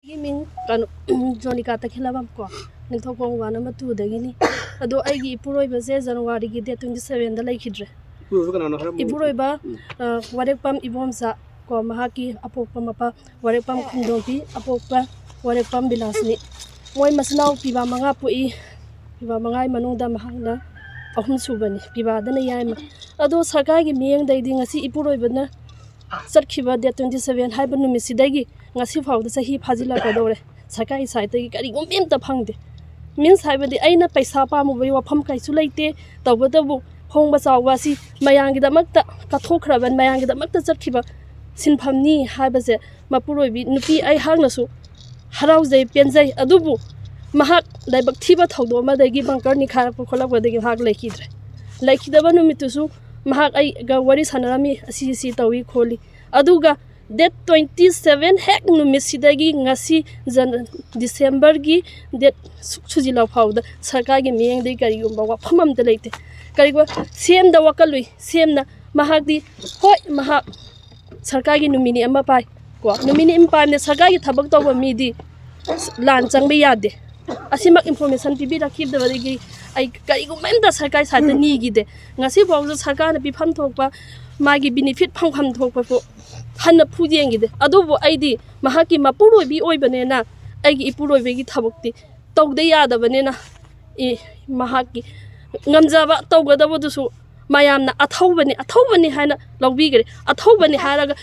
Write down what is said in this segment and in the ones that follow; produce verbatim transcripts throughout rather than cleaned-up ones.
ꯑꯩꯒꯤ ꯃꯤꯡ ꯀꯩꯅꯣ, ꯖꯣꯅꯤꯀꯥ ꯇꯈꯦꯜꯂꯕꯝ ꯀꯣ, ꯅꯤꯡꯊꯧꯈꯣꯡ ꯋꯥꯔꯗ ꯅꯝꯕꯔ ꯇꯨꯗꯒꯤꯅꯤ꯫ ꯑꯗꯣ ꯑꯩꯒꯤ ꯏꯄꯨꯔꯣꯏꯕꯁꯦ ꯖꯅꯋꯥꯔꯤꯒꯤ ꯗꯦꯠ ꯇ꯭ꯋꯦꯟꯇꯤ ꯁꯚꯦꯟꯗ ꯂꯩꯈꯤꯗ꯭ꯔꯦ꯫ ꯏꯄꯨꯔꯣꯏꯕ ꯀꯅꯥꯅꯣ ꯍꯥꯏꯔꯝꯃꯣ꯫ ꯏꯄꯨꯔꯣꯏꯕ, ꯎꯝ꯫ ꯑ, ꯋꯥꯔꯦꯛꯄꯝ ꯏꯕꯣꯝꯆꯥ ꯀꯣ, ꯃꯍꯥꯛꯀꯤ ꯑꯄꯣꯛꯄ ꯃꯄꯥ ꯋꯥꯔꯦꯛꯄꯝ ꯈꯨꯟꯗꯣꯝꯕꯤ, ꯑꯄꯣꯛꯄ ꯋꯥꯔꯦꯛꯄꯝ ꯕꯤꯂꯥꯁꯤꯅꯤ꯫ ꯃꯣꯏ ꯃꯆꯤꯟ ꯃꯅꯥꯎ ꯄꯤꯕꯥ ꯃꯉꯥ ꯄꯣꯛꯏ꯫ ꯄꯤꯕꯥ ꯃꯉꯥꯒꯤ ꯃꯅꯨꯡꯗ ꯃꯍꯥꯛꯅ ꯑꯍꯨꯝꯁꯨꯕꯅꯤ, ꯄꯤꯕꯥꯗꯅ ꯌꯥꯏꯃ꯫ ꯑꯗꯣ ꯁꯔꯀꯥꯔꯒꯤ ꯃꯤꯠꯌꯦꯡꯗꯩꯗꯤ ꯉꯁꯤ ꯏꯄꯨꯔꯣꯏꯕꯅ ꯆꯠꯈꯤꯕ ꯗꯦꯠ ꯇ꯭ꯋꯦꯟꯇꯤ ꯁꯚꯦꯟ ꯍꯥꯏꯕ ꯅꯨꯃꯤꯠꯁꯤꯗꯒꯤ ꯉꯁꯤ ꯐꯥꯎꯗ ꯆꯍꯤ ꯐꯥꯖꯤꯜꯂꯛꯀꯗꯧꯔꯦ꯫ ꯁꯔꯀꯥꯔꯒꯤ ꯁꯥꯏꯠꯇꯒꯤ ꯀꯔꯤꯒꯨꯝꯕ ꯑꯝꯇ ꯐꯪꯗꯦ꯫ ꯃꯤꯟꯁ ꯍꯥꯏꯕꯗꯤ ꯑꯩꯅ ꯄꯩꯁꯥ ꯄꯥꯝꯃꯨꯕꯒꯤ ꯋꯥꯐꯝ ꯀꯩꯁꯨ ꯂꯩꯇꯦ, ꯇꯧꯕꯇꯕꯨ ꯍꯣꯡꯕ ꯆꯥꯎꯕ ꯑꯁꯤ ꯃꯌꯥꯝꯒꯤꯗꯃꯛꯇ ꯀꯠꯊꯣꯛꯈ꯭ꯔꯕ, ꯃꯌꯥꯝꯒꯤꯗꯃꯛꯇ ꯆꯠꯈꯤꯕ ꯁꯤꯟꯐꯝꯅꯤ ꯍꯥꯏꯕꯁꯦ ꯃꯄꯨꯔꯣꯏꯕꯤ ꯅꯨꯄꯤ ꯑꯩꯍꯥꯛꯅꯁꯨ ꯍꯔꯥꯎꯖꯩ, ꯄꯦꯟꯖꯩ꯫ ꯑꯗꯨꯕꯨ ꯃꯍꯥꯛ ꯂꯥꯏꯕꯛ ꯊꯤꯕ ꯊꯧꯗꯣꯛ ꯑꯃꯗꯒꯤ ꯕꯪꯀꯔ ꯅꯤꯈꯥꯏꯔꯛꯄ ꯈꯣꯠꯂꯛꯄꯗꯒꯤ ꯃꯍꯥꯛ ꯂꯩꯈꯤꯗ꯭ꯔꯦ꯫ ꯂꯩꯈꯤꯗꯕ ꯅꯨꯃꯤꯠꯇꯨꯁꯨ ꯃꯍꯥꯛ ꯑꯩꯒ ꯋꯥꯔꯤ ꯁꯥꯟꯅꯔꯝꯃꯤ, ꯑꯁꯤ ꯑꯁꯤ ꯇꯧꯏ ꯈꯣꯠꯂꯤ꯫ ꯑꯗꯨꯒ ꯗꯦꯠ ꯇ꯭ꯋꯦꯟꯇꯤ ꯁꯚꯦꯟ ꯍꯦꯛ ꯅꯨꯃꯤꯠꯁꯤꯗꯒꯤ ꯉꯁꯤ ꯖꯟ-, ꯗꯤꯁꯦꯝꯕꯔꯒꯤ ꯗꯦꯠ ꯁꯨꯛ ꯁꯨꯖꯤꯜꯂꯛ ꯐꯥꯎꯕꯗ ꯁꯔꯀꯥꯔꯒꯤ ꯃꯤꯠꯌꯦꯡꯗꯒꯤ ꯀꯔꯤꯒꯨꯝꯕ ꯋꯥꯐꯝ ꯑꯝꯇ ꯂꯩꯇꯦ꯫ ꯀꯔꯤꯒꯨꯝꯕ ꯁꯤ ꯑꯦꯝꯗ ꯋꯥꯀꯠꯂꯨꯏ, ꯁꯤ ꯑꯦꯝꯅ ꯃꯍꯥꯛꯇꯤ ꯍꯣꯏ, ꯃꯍꯥꯛ ꯁꯔꯀꯥꯔꯒꯤ ꯅꯣꯃꯤꯅꯤ ꯑꯃ ꯄꯥꯏ ꯀꯣ, ꯅꯣꯃꯤꯅꯤ ꯑꯃ ꯄꯥꯏꯕꯅꯦ꯫ ꯁꯔꯀꯥꯔꯒꯤ ꯊꯕꯛ ꯇꯧꯕ ꯃꯤꯗꯤ ꯂꯥꯟ ꯆꯪꯕ ꯌꯥꯗꯦ꯫ ꯑꯁꯤꯃꯛ ꯏꯟꯐꯣꯔꯃꯦꯁꯟ ꯄꯤꯕꯤꯔꯛꯈꯤꯗꯕꯗꯒꯤ ꯑꯩ ꯀꯔꯤꯒꯨꯝꯕ ꯑꯝꯇ ꯁꯔꯀꯥꯔꯒꯤ ꯁꯥꯏꯠꯇ ꯅꯤꯈꯤꯗꯦ꯫ ꯉꯁꯤꯐꯥꯎꯁꯨ ꯁꯔꯀꯥꯔꯅ ꯄꯤꯐꯝ ꯊꯣꯛꯄ, ꯃꯥꯒꯤ ꯕꯤꯅꯤꯐꯤꯠ ꯐꯪꯐꯝ ꯊꯣꯛꯄꯁꯨ ꯍꯟꯅ ꯐꯨ ꯌꯦꯡꯈꯤꯗꯦ꯫ ꯑꯗꯨꯕꯨ ꯑꯩꯗꯤ ꯃꯍꯥꯛꯀꯤ ꯃꯄꯨꯔꯣꯏꯕꯤ ꯑꯣꯏꯕꯅꯤꯅ ꯑꯩꯒꯤ ꯏꯄꯨꯔꯣꯏꯕꯒꯤ ꯊꯕꯛꯇꯤ ꯇꯧꯗ ꯌꯥꯗꯕꯅꯤꯅ, ꯏ, ꯃꯍꯥꯛꯀꯤ ꯉꯝꯖꯕ ꯇꯧꯒꯗꯕꯗꯨꯁꯨ ꯃꯌꯥꯝꯅ ꯑꯊꯧꯕꯅꯤ, ꯑꯊꯧꯕꯅꯤ ꯍꯥꯏꯅ ꯂꯧꯕꯤꯈ꯭ꯔꯦ꯫ ꯑꯊꯧꯕꯅꯤ ꯍꯥꯏꯔꯒ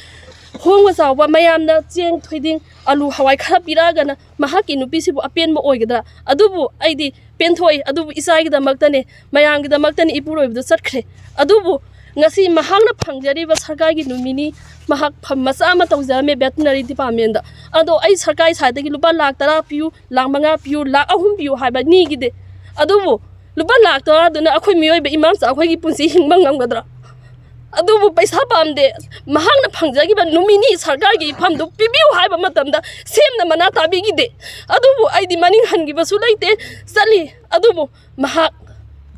ꯍꯣꯡꯕ ꯆꯥꯎꯕ ꯃꯌꯥꯝꯅ ꯆꯦꯡ, ꯊꯣꯏꯗꯤꯡ, ꯑꯂꯨ, ꯍꯋꯥꯏ ꯈꯔ ꯄꯤꯔꯛꯑꯒꯅ ꯃꯍꯥꯛꯀꯤ ꯅꯨꯄꯤꯁꯤꯕꯨ ꯑꯄꯦꯟꯕ ꯑꯣꯏꯒꯗ꯭ꯔꯥ? ꯑꯗꯨꯕꯨ ꯑꯩꯗꯤ ꯄꯦꯟꯊꯣꯛꯏ꯫ ꯑꯗꯨꯕꯨ ꯏꯆꯥꯒꯤꯗꯃꯛꯇꯅꯦ, ꯃꯌꯥꯝꯒꯤꯗꯃꯛꯇꯅꯤ ꯏꯄꯨꯔꯣꯏꯕꯗꯨ ꯆꯠꯈ꯭ꯔꯦ꯫ ꯑꯗꯨꯕꯨ ꯉꯁꯤ ꯃꯍꯥꯛꯅ ꯐꯪꯖꯔꯤꯕ ꯁꯔꯀꯥꯔꯒꯤ ꯅꯣꯃꯤꯅꯤ, ꯃꯍꯥꯛ ꯐꯝ ꯃꯆꯥ ꯑꯃ ꯇꯧꯖꯔꯝꯃꯦ ꯚꯦꯇꯤꯅꯔꯤ ꯗꯤꯄꯥꯔꯠꯃꯦꯟꯗ꯫ ꯑꯗꯣ ꯑꯩ ꯁꯔꯀꯥꯔꯒꯤ ꯁꯥꯏꯠꯇꯒꯤ ꯂꯨꯄꯥ ꯂꯥꯛ ꯇꯔꯥ ꯄꯤꯌꯨ, ꯂꯥꯛ ꯃꯉꯥ ꯄꯤꯌꯨ, ꯂꯥꯛ ꯑꯍꯨꯝ ꯄꯤꯌꯨ ꯍꯥꯏꯕ ꯅꯤꯈꯤꯗꯦ꯫ ꯑꯗꯨꯕꯨ ꯂꯨꯄꯥ ꯂꯥꯛ ꯇꯔꯥꯗꯨꯅ ꯑꯩꯈꯣꯏ ꯃꯤꯑꯣꯏꯕ ꯏꯃꯥ ꯃꯆꯥ ꯑꯩꯈꯣꯏꯒꯤ ꯄꯨꯟꯁꯤ ꯍꯤꯡꯕ ꯉꯝꯒꯗ꯭ꯔꯥ? ꯑꯗꯨꯕꯨ ꯄꯩꯁꯥ ꯄꯥꯝꯗꯦ꯫ ꯃꯍꯥꯛꯅ ꯐꯪꯖꯈꯤꯕ ꯅꯣꯃꯤꯅꯤ ꯁꯔꯀꯥꯔꯒꯤ ꯐꯝꯗꯨ ꯄꯤꯕꯤꯌꯨ ꯍꯥꯏꯕ ꯃꯇꯝꯗ ꯁꯤ ꯑꯦꯝꯅ ꯃꯅꯥ ꯇꯥꯕꯤꯈꯤꯗꯦ꯫ ꯑꯗꯨꯕꯨ ꯑꯩꯗꯤ ꯃꯅꯤꯡ ꯍꯟꯈꯤꯕꯁꯨ ꯂꯩꯇꯦ, ꯆꯠꯂꯤ꯫ ꯑꯗꯨꯕꯨ ꯃꯍꯥꯛ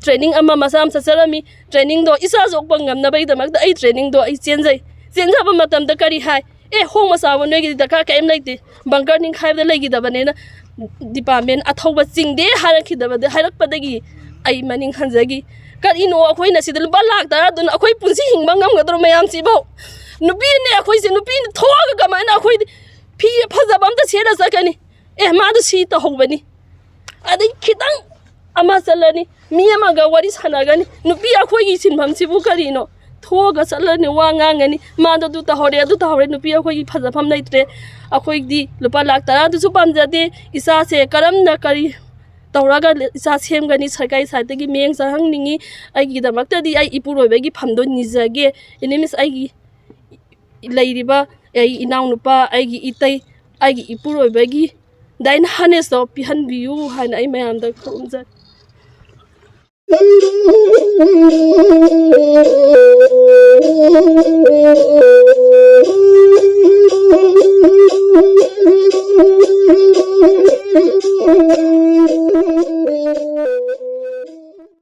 ꯇ꯭ꯔꯦꯅꯤꯡ ꯑꯃ ꯃꯆꯥ ꯑꯃ ꯆꯠꯆꯔꯝꯃꯤ꯫ ꯇ꯭ꯔꯦꯅꯤꯡꯗꯣ ꯏꯆꯥ ꯌꯣꯛꯄ ꯉꯝꯅꯕꯒꯤꯗꯃꯛꯇ ꯑꯩ ꯇ꯭ꯔꯦꯅꯤꯡꯗꯣ ꯑꯩ ꯆꯦꯟꯖꯩ꯫ ꯆꯦꯟꯖꯕ ꯃꯇꯝꯗ ꯀꯔꯤ ꯍꯥꯏ? ꯑꯦ, ꯍꯣꯡꯕ ꯆꯥꯕ ꯅꯣꯏꯒꯤꯗꯤ ꯗꯔꯀꯥꯔ ꯀꯔꯤꯝ ꯂꯩꯇꯦ, ꯕꯪꯀꯔ ꯅꯤꯡꯈꯥꯏꯕꯗ ꯂꯩꯈꯤꯗꯕꯅꯤꯅ ꯗꯤꯄꯥꯔꯠꯃꯦꯟ ꯑꯊꯧꯕ ꯆꯤꯡꯗꯦ ꯍꯥꯏꯔꯛꯈꯤꯗꯕꯗ, ꯍꯥꯏꯔꯛꯄꯗꯒꯤ ꯑꯩ ꯃꯅꯤꯡ ꯍꯟꯖꯈꯤ꯫ ꯀꯔꯤꯅꯣ, ꯑꯩꯈꯣꯏꯅ ꯁꯤꯗ ꯂꯨꯄꯥ ꯂꯥꯛ ꯇꯔꯥꯗꯨꯅ ꯑꯩꯈꯣꯏ ꯄꯨꯟꯁꯤ ꯍꯤꯡꯕ ꯉꯝꯒꯗ꯭ꯔꯣ? ꯃꯌꯥꯝꯁꯤꯕꯨ ꯅꯨꯄꯤꯅꯦ ꯑꯩꯈꯣꯏꯁꯦ, ꯅꯨꯄꯤꯅ ꯊꯣꯛꯑꯒ ꯀꯃꯥꯏꯅ ꯑꯩꯈꯣꯏꯗꯤ ꯐꯤ ꯐꯖꯕ ꯑꯝꯇ ꯁꯦꯠꯂ ꯆꯠꯀꯅꯤ? ꯑꯦ, ꯃꯥꯗꯣ ꯁꯤ ꯇꯧꯍꯧꯕꯅꯤ, ꯑꯗꯩ ꯈꯤꯇꯪ ꯑꯃ ꯆꯠꯂꯅꯤ, ꯃꯤ ꯑꯃꯒ ꯋꯥꯔꯤ ꯁꯥꯟꯅꯒꯅꯤ꯫ ꯅꯨꯄꯤ ꯑꯩꯈꯣꯏꯒꯤ ꯁꯤꯟꯐꯝꯁꯤꯕꯨ ꯀꯔꯤꯅꯣ? ꯊꯣꯛꯑꯒ ꯆꯠꯂꯅꯤ, ꯋꯥ ꯉꯥꯡꯒꯅꯤ, ꯃꯥꯗꯣ ꯑꯗꯨ ꯇꯧꯍꯧꯔꯦ, ꯑꯗꯨ ꯇꯧꯍꯧꯔꯦ꯫ ꯅꯨꯄꯤ ꯑꯩꯈꯣꯏꯒꯤ ꯐꯖꯐꯝ ꯂꯩꯇ꯭ꯔꯦ꯫ ꯑꯩꯈꯣꯏꯗꯤ ꯂꯨꯄꯥ ꯂꯥꯛ ꯇꯔꯥꯗꯨꯁꯨ ꯄꯥꯝꯖꯗꯦ꯫ ꯏꯆꯥꯁꯦ ꯀꯔꯝꯅ ꯀꯔꯤ ꯇꯧꯔꯒ ꯏꯆꯥ ꯁꯦꯝꯒꯅꯤ? ꯁꯔꯀꯥꯔꯒꯤ ꯁꯥꯏꯠꯇꯒꯤ ꯃꯤꯠꯌꯦꯡ ꯆꯪꯍꯟꯅꯤꯡꯉꯤ꯫ ꯑꯩꯒꯤꯗꯃꯛꯇꯗꯤ ꯑꯩ ꯏꯄꯨꯔꯣꯏꯕꯒꯤ ꯐꯝꯗꯣ ꯅꯤꯖꯒꯦ꯫ ꯑꯦꯅꯤ ꯃꯤꯟꯁ, ꯑꯩꯒꯤ ꯂꯩꯔꯤꯕ ꯑꯩ ꯏꯅꯥꯎꯅꯨꯄꯥ, ꯑꯩꯒꯤ ꯏꯇꯩ, ꯑꯩꯒꯤ ꯏꯄꯨꯔꯣꯏꯕꯒꯤ ꯗꯥꯏꯟ ꯍꯥꯔꯅꯦꯁꯇꯣ ꯄꯤꯍꯟꯕꯤꯌꯨ ꯍꯥꯏꯅ ꯑꯩ ꯃꯌꯥꯝꯗ ꯈꯨꯔꯨꯝꯖꯔꯤ꯫